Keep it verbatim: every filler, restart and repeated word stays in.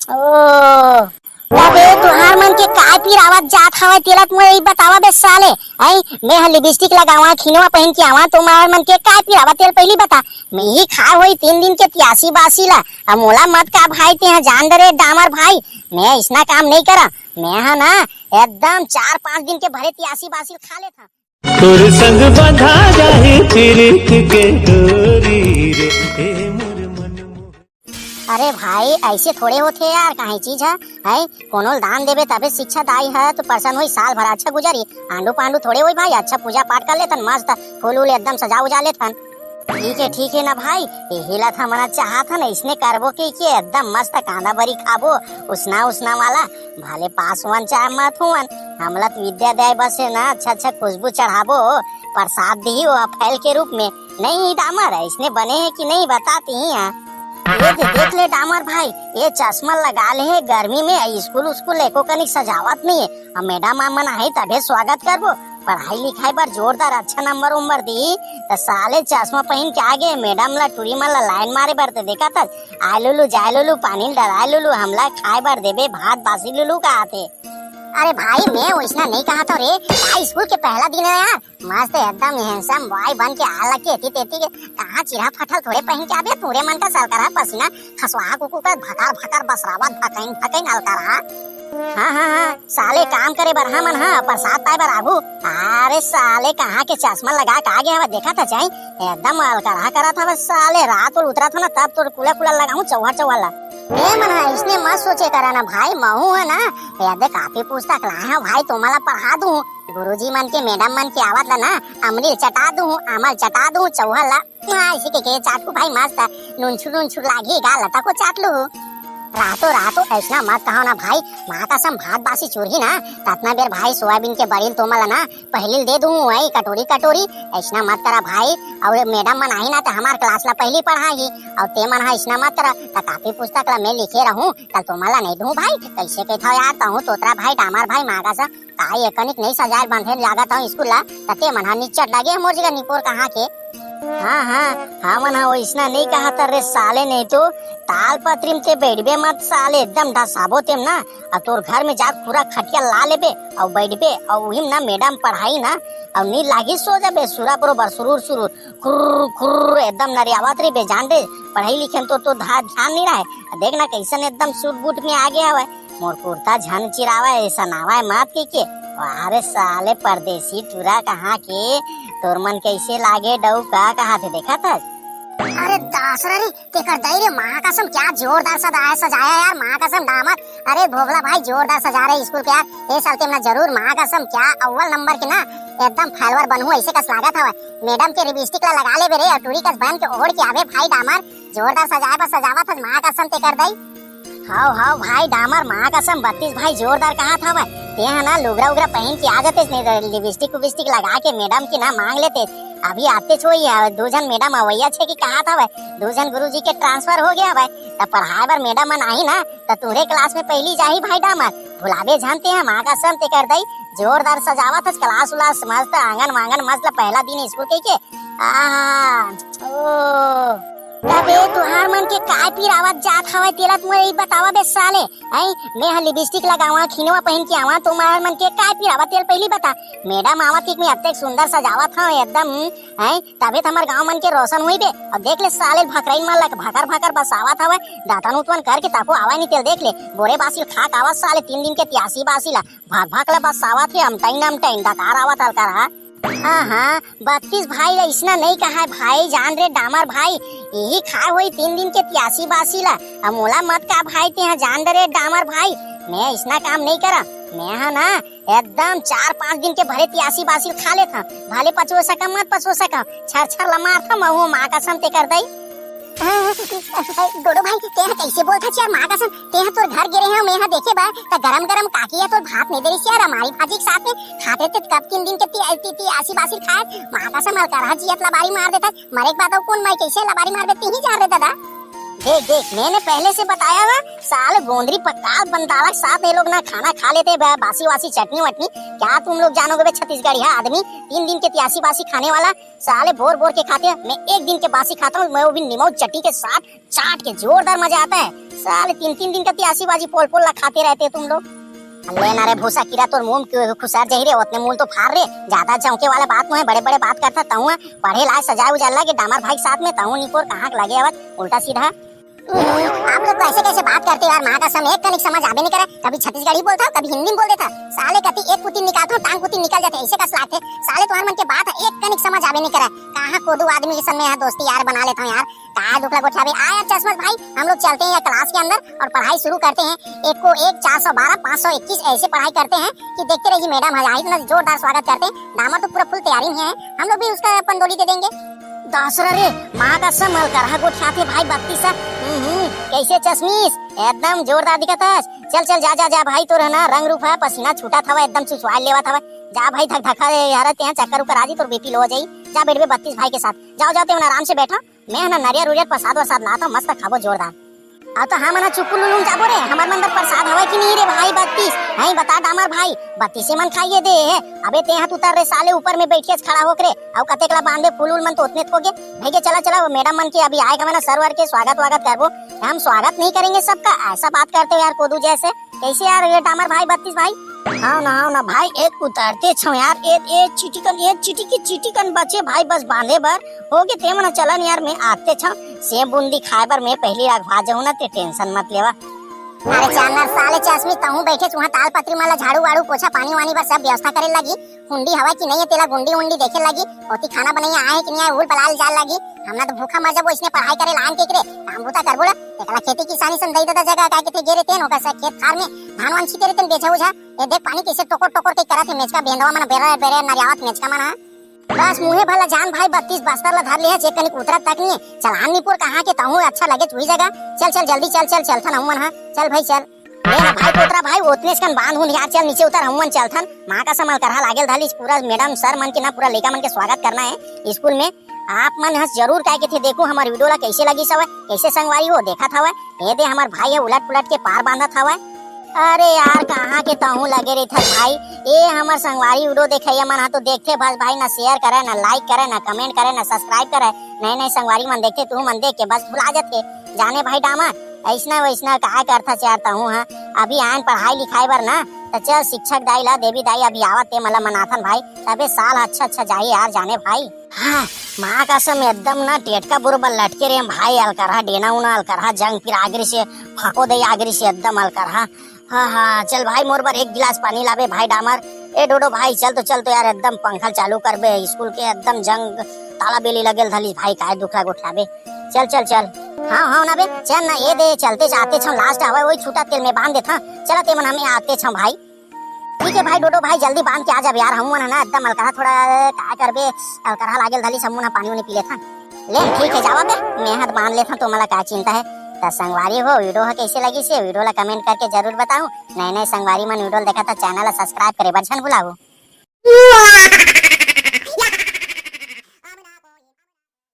ओ, अबे तुहार मन के काय पिरावत जात हवय, तेला तुमन ई बतावा बे साले। आई, मैं ह लिपस्टिक लगावा, खिनवा पहन के आवा, तुमार मन के काय पिरावा, तेल पहिली बता। मैं ही खाए होई तीन दिन के तियासी बासी ला। अब मोला मत का भाई, तेहा जान दे रे डामर भाई, मैं इसना काम नहीं करा। मैं हा ना एकदम चार पांच दिन के भरे तियासी बासी खा लेथा। तोर संग बंधा जाही पीरित के डोरी रे, ए मोर मन मोहन। अरे भाई, ऐसे थोड़े होथे यार, काहे चीज है, है? कोनो ल दान देबे तबे शिक्षा दाई है तो प्रसन्न होई, साल भर अच्छा गुजरी। आंडू पांडू थोड़े होई भाई, अच्छा पूजा पाठ कर लेथन, मस्त फूल उल एकदम सजा उजा लेथन। ठीक है, ठीक है ना भाई, यही ला था मना चाहत हन, इसने करबो की के एकदम मस्त कांदा बरी खाबो, उसना उसना वाला, भले पास हुवन चाहे मत हुवन, हमला तो विद्या दे बस है ना, अच्छा अच्छा खुशबू चढ़ाबो, प्रसाद दी वो फैल के रूप में। नहीं डामर, इसने बने है कि नहीं बताती ही हाँ। ये दे, देख ले डामर भाई, ये चश्मा लगा ले है, गर्मी में स्कूल उस्कूल एको कनिक सजावत नहीं है। अब मैडम आ मन आही तभे स्वागत करबो। पढ़ाई लिखाई बर जोरदार अच्छा नंबर उम्बर दी, त साले चश्मा पहन के आगे मैडम ला टूरी मन ला लाइन मारे बर ते देखा था। आय लुलू, जाय लुलू, पानी डराय लुलू, हमला खाए बर देबे भात बासी लुलू का आते। अरे भाई, मैं वैसना नहीं कहा था रे, भाई स्कूल के पहला दिन है यार, मस्त एकदम हैंडसम बॉय बन के आला के एती तेती के कहाँ चिरा फटल थोड़े पहन के आबे, पूरे मन का सलकरा पसीना खसवा कुकू का भकार भकार बसरावत भकैन भकैन अलकरा। हाँ हाँ हाँ, साले काम करे बर हमन हा, प्रसाद पाए बर आगू। अरे साले कहाँ के चश्मा लगा के आगे हवा, देखा था चाही एकदम अलकरा करा था बस साले, रात उल उतरा था ना तब तोर कुला कुला लगाऊं चौहर चौहर ला। ए मन हा इसने मत सोचे करा ना भाई, महू है ना, यादे कापी पुस्तक लाए हा भाई, तुम्हाला पढ़ा दूं। गुरुजी मन के, मैडम मन के आवत ला ना, अमली चटा दूं, आमल चटा दूं, चौहर ला। हाँ, इसी के, के चाटू भाई मस्त, नुनछुर नुनछुर लागी गा लता को चाट लू। रातो रातो ऐसना मत कहो ना भाई, माँ कसम भात बासी चूरही ना, ततना बेर भाई सोयाबीन के बड़ील तोमल ना, पहली दे दूं वही कटोरी कटोरी, ऐसना मत करा भाई। और मैडम मन आही ना तो हमार क्लास ला पहली पढ़ाही, और ते मन हा ऐसना मत करा, त कापी पुस्तक ला मैं लिखे रहूं, कल तोमल ला नहीं दूं भाई, कैसे कहता यार, कहूँ तोतरा भाई, डामर भाई, माँ कसम, का ये कनिक नहीं सजाए बांधे लागत हूँ स्कूल ला, तते मन हा निच्चट लगे मोर जगह निपोर कहाँ के। हाँ हाँ, हमन हा वैसना नहीं कहा तर रे साले, नहीं तो ताल पत्री में ते बैठबे मत साले, एकदम ढसाबो तेम ना, और तोर घर में जा पूरा खटिया ला लेबे और बैठबे और उहिम ना मैडम पढ़ाई ना, और नींद लागी सो जाबे सुरा बरोबर सुरूर सुरूर, खुर्र खुर्र एकदम नरियावत रही बेजान रे। पढ़ाई लिखे में तो, तो धा-, ध्यान नहीं रहे। देख ना कैसन एकदम सूट बूट में आ गया हवय। मोर कुर्ता झन चिरावय, ऐसा नावय मत के के। अरे साले परदेसी टूरा कहाँ के, तोर मन कैसे लागे डऊ का कहा थे देखा था? अरे दासरा रे, तेकर दई रे, माँ कसम क्या जोरदार सजाया, सजाया यार, माँ कसम डामर। अरे भोगला भाई जोरदार सजा रहे स्कूल के यार, ए साल तेमना जरूर माँ कसम क्या अव्वल नंबर के ना, एकदम फैलवर बनहू ऐसे कस लागत हवय। मैडम के लिपस्टिक ला लगा लेबे रे, और टूरी कस बन के ओढ़ के आबे भाई डामर, जोरदार सजाए बर सजावत हस माँ कसम तेकर दई। हाव हाव भाई डामर, माँ कसम बत्तीस भाई जोरदार कहा था मैं, ते हा ना लुगरा उगरा पहन के आ जाते, नहीं तो लिपस्टिक उबिस्टिक लगा के मैडम की ना मांग लेते। अभी आते छो ही है, दो जन मैडम अवैया छे की कहा था भाई, दो जन गुरुजी के ट्रांसफर हो गया भाई, तब पढ़ाए बर मैडम मन आही ना, त तुहरे क्लास में पहली जाही भाई डामर, भुलाबे जानते हैं माँ कसम तेकर दई, जोरदार सजावत हस क्लास उलास मस्त, आंगन वांगन मस्त, पहला दिन स्कूल के के। आहा, ओ, अबे तुहार मन के काय पिरावत जात हवय तेला तुमन ई बतावा बे साले। आई, मैं ह लिपस्टिक लगावा, खिनवा पहन के आवा, तुमार मन के काय पिरावत तेल पहली बता। मैडम आवत कि मैं अतेक सुंदर सजावत हव एकदम, आई, तभे त हमर गांव मन के रोशन होई बे। अब देख ले साले भकरई मन ला भकर भकर बसावत हवय, दातन उतवन करके ताको आवा नहीं तेल देख ले, बोरे बासिल खा के आवत साले तीन दिन के तियासी बासी ला, भाग भाग ला बसावत हे, अमटइन अमटइन डकार आवत हलकर हा। हाँ हाँ, बत्तीस भाई ला इसना नहीं कहा है भाई, जान रे डामर भाई, यही खाए होई तीन दिन के तियासी बासी ला। अब मोला मत का भाई, ते हा जान दे रे डामर भाई, मैं इसना काम नहीं करा। मैं हा ना एकदम चार पांच दिन के भरे तियासी बासी खा लेत हूँ, भले पचो सका मत पचो सका, छर छर ला मारत हूँ महू माँ कसम ते कर दई। डोडो भाई, ते हा कैसे बोलत हस यार माँ कसम? ते हा तोर घर गे रहे हंव, मैं हा देखे बर, त गरम गरम काकी हा तोर भात नहीं दे रहिस यार, हमारी भाजी के साथ में खाते थे कब तीन दिन के ती, ती, ती, आसी बासी खाए, माँ कसम अलकरहा जियत ला बारी मार देता, मरे के बाद अउ कौन मैं कैसे लबारी मार देती ही जा रे दादा। देख देख, मैंने पहले से बताया हुआ, साले गोंदरी पकाल बंदाला के साथ ये लोग ना खाना खा लेते बा-, बासी वासी चटनी वटनी, क्या तुम लोग जानोगे बे छत्तीसगढ़िया आदमी, तीन दिन के तियासी बासी खाने वाला, साले बोर बोर के खाते हैं, मैं एक दिन के बासी खाता हूँ, मैं वो भी निमऊ चटनी के साथ चाट के, जोरदार मजा आता है। साले तीन तीन दिन कति आशी बाजी पोल पोल ला खाते रहते तुम लोग। ले ना रे भूसा कीरा, तोर मुंह क्यों खुसर जाही रे, ओतने मुंह तो फार रे। ज्यादा चौंके वाला बात नोहे, बड़े बड़े बात करथा तहूं। पढ़े लाए सजाए उजाए लगे डामर भाई के साथ में, तहूं निपोर कहाँ के लगे आवत उल्टा सीधा। हम्म, आप लोग तो ऐसे कैसे बात करते हो यार, महाकसम एक कनिक समझ आबे नहीं करे। कभी छत्तीसगढ़ी बोलता हो, कभी हिंदी में बोल देता। साले कति एक कुतिन निकालता हूँ, टांग कुतिन निकल जाते, ऐसे कस लागथे। साले तुम्हारे मन के बात है, एक कनिक समझ आबे नहीं करे। कहाँ कोदू आदमी के संग में यहाँ दोस्ती यार बना लेता हूँ यार। का दुख ला गोठियाबे? आ यार चश्मश भाई, हम लोग चलते हैं यार क्लास के अंदर और पढ़ाई शुरू करते हैं। एक को एक, चार सौ बारह, पाँच सौ इक्कीस, ऐसे पढ़ाई करते हैं कि देखते रहिए मैडम है आई इतना जोरदार स्वागत करते हैं। डामर तो पूरा फुल तैयारी में है, हम लोग भी उसका पंदोली दे देंगे। दसरा रे, महाकसम अलकरहा गोठियाथे भाई बत्तीस। हम्म, हम्म, कैसे चश्मीश? एकदम जोरदार दिखत हस। चल चल, जा जा जा भाई, तोर है ना रंग रूप है, पसीना छूटत हवय, एकदम चुचवाल लेवत हवय। जा भाई, धक धका रे यार, तेहा चक्कर उकर आ जी, तोर बीपी लो हो जाई। जा बैठबे बत्तीस भाई के साथ, जाओ जाओ, ते मन आराम से बैठो। मैं है ना नरियर उरियर प्रसाद वरसाद लात हूँ, मस्त खाबो जोरदार। अब तो हम ना चुप्पू लुलुम जाबो रे, हमर मन बर प्रसाद हवय कि नहीं रे भाई बत्तीस? हैं बता डामर भाई, बत्तीसे मन खाइए दे। अबे ते हाथ उतर रे साले, ऊपर में बैठियस खड़ा होके रे, अउ कतेक ला बांधे फूल उल मन तो ओतने थोके। भैया चला चला, वो मैडम मन के अभी आए का ना, सर वर के स्वागत वागत करबो। हम स्वागत नहीं करेंगे सबका, ऐसा बात करते हो यार कोदू जैसे। कैसे यार ये डामर भाई बत्तीस भाई? हाँ ना, हाँ ना भाई, एक उतरते छो यार, ए, ए चिटिकन, ए चिटिकी चिटिकन बचे भाई, बस बांधे बर। होगे ते मन चलन यार, मैं आते छो। सेब बूंदी खाए बर मैं पहली अघवा जाऊँ ना, ते टेंशन मत लेवा। अरे चांदर साले चश्मी, तहूँ बैठे चुहा ताल पत्री मन ला झाड़ू वाड़ू पोछा पानी वानी बर सब व्यवस्था करे लगी। हुंडी हवा कि नहीं है, तेला गुंडी उंडी देखे लगी। ओती खाना बनैया आए कि नहीं आए, उल पलाल जाए लगी। हमला तो भूखा मर जाबो, इसने पढ़ाई करे लान के करे काम बूता करबो ला। एकला खेती किसानी सन दई ददा जगह का के थे गेरे तेन ओकर से खेत खार में धान वान छीते रहते बेचा उझा। ये देख पानी कैसे टोकर टोकर के करत है, मेचका बेंदवा मन बेरे बेरे नरियावत मेचका मन हा। बस मुहे भला जान भाई बत्तीस बस्तर ला धर ले है, चेक कनिक उतरत तक नहीं है। चलान निपुर कहाँ के तहूँ अच्छा लगे चुही जगह। चल चल जल्दी चल चल चल थन हमन हा, चल भाई चल। ले ना भाई कोतरा भाई, ओतने कन बांध हुन यार, चल नीचे उतर, हमन चलथन। माँ का समल करहा लागेल धालिस, पूरा मैडम सर मन के ना पूरा लइका मन के स्वागत करना है स्कूल में। आप मन हस जरूर काय के थे देखो हमर वीडियो ला कैसे लगिस हवय, कैसे संगवारी हो देखत हवय। ए दे हमर भाई है उलट पुलट के पार बांधत हवय। अरे यार कहाँ के तहूँ लगे रहिथस भाई, ए हमर संगवारी वीडियो देखइया मन हा तो देखथे बस भाई, ना शेयर करे, ना लाइक करे, ना कमेंट करे, ना सब्सक्राइब करे। नए नए संगवारी मन देखथे, तू मन देख के बस भुला जथे। जाने भाई डामर, ऐसना वैसना काय करथस यार तहूँ हा? अभी आयन पढ़ाई लिखाई बर ना, त चल शिक्षक दाई ला, देवी दाई अभी आवत ते, मला मनाथन भाई, तबे साल अच्छा अच्छा जाही यार जाने भाई। हाँ, माँ कसम एकदम ना टेटका बुरबल लटके रे भाई, अलकरहा डेना उना, अलकरहा जंग फिर आगरी से, फको दे आगरी से एकदम अलकरहा। हाँ हाँ, चल भाई मोर बर एक गिलास पानी लाबे भाई डामर। ए डोडो भाई चल तो, चल तो यार, एकदम पंखा चालू करबे, स्कूल के एकदम जंग ताला बेली लगेल धलिस भाई, काय दुखला गोठलाबे। चल चल चल। हाँ हाँ ना बे, चल ना, ये दे चलते जाते छम, लास्ट हवा वही छूटा तेल में बांध देथा। चला ते मन हमें आते छम भाई। ठीक है भाई डोडो भाई, जल्दी बांध के आ जाबे यार, हम मन है ना एकदम अलकरहा थोड़ा काय करबे, अलकरहा लागेल धलिस, हम मन पानी उनी पी लेथा। ले ठीक है जावा बे, मैं हाथ बांध लेथा, तो मला का चिंता है। त संगवारी हो वीडियो ह कैसे लगिस हे, वीडियो ला कमेंट करके जरूर बताओ। नए नए संगवारी मन वीडियो ला देखत हा, चैनल ला सब्सक्राइब करे बर झन भुलाओ।